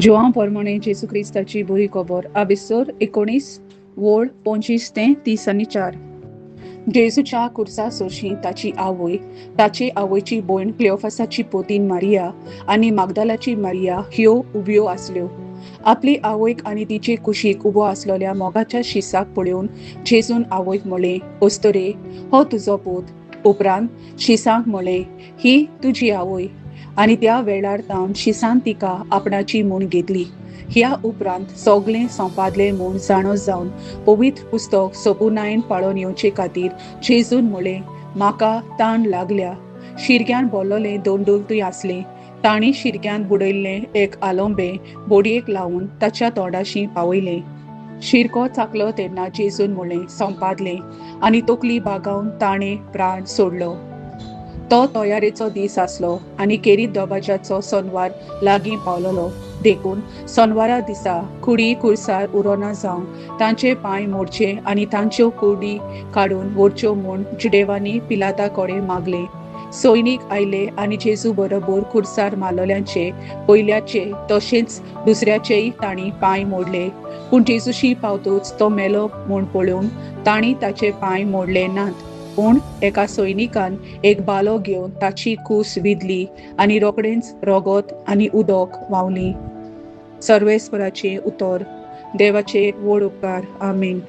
जुआंव पोरमोणे जेजू क्रिस्ताची बरी खबर आबिसोर 19 वोळ 25 ते 34. जेजूच्या कुर्सा सोरशी ताची आवय, ताचे आवयची भयण क्लियोफासाची पोतीन मारिया आनी मागदालाची मारिया ह्यो उब्यो आसल्यो. आपली आवयक आनी तिचे कुशीक उबो आसलेल्या मोगाच्या शिसाक पळोवन जेजून आवयक म्हळें, अस्तरे, हो तुजो पूत. उपरांत शिसांक म्हळें, ही तुजी आवय. आनी त्या वेळार तावन शिसान तिका आपणाची म्हूण घेतली. ह्या उपरांत सगळें सोंपादलें म्हूण जाणो जावन पवित्र पुस्तक सपुनायन पाळोन येवचे खातीर जेजून म्हळें, म्हाका ताण लागल्या. शिरग्यान भरलेलें दोंडूल थंय आसलें. तांणी शिरक्यान बुडयल्लें एक आलोंबें बोडयेक लावन ताच्या तोंडाशी पावयलें. शिरको चाकलो तेन्ना जेजून म्हळें, सोंपादलें, आनी तकली बागावन ताणें प्राण सोडलो. तो तयारेचो दीस आसलो आनी केरीत दबाज्याचो सोनवार लागीं पावलेलो. देखून सोनवारा दिसा कुडी कुर्सार उरोना जावंक तांचे पांय मोडचे आनी तांच्यो कुडी काडून व्हरच्यो म्हूण जुदेवांनी पिलाता कडेन मागलें. सैनीक आयले आनी जेजू बरोबर कुर्सार मारलेल्यांचे पयल्याचे तशेंच दुसऱ्याचेय तांणी पांय मोडले. पूण जेजूशी पावतूच तो मेलो म्हूण पळोवन तांणी ताचे पांय मोडले नात. पूण एका सैनिकान एक बालो घेवन ताची कूस विधली आनी रोखडेंच रगत आनी उदक व्हांवली. सर्वेस्पराचें उतर. देवाचे व्हड उपकार. आमीन.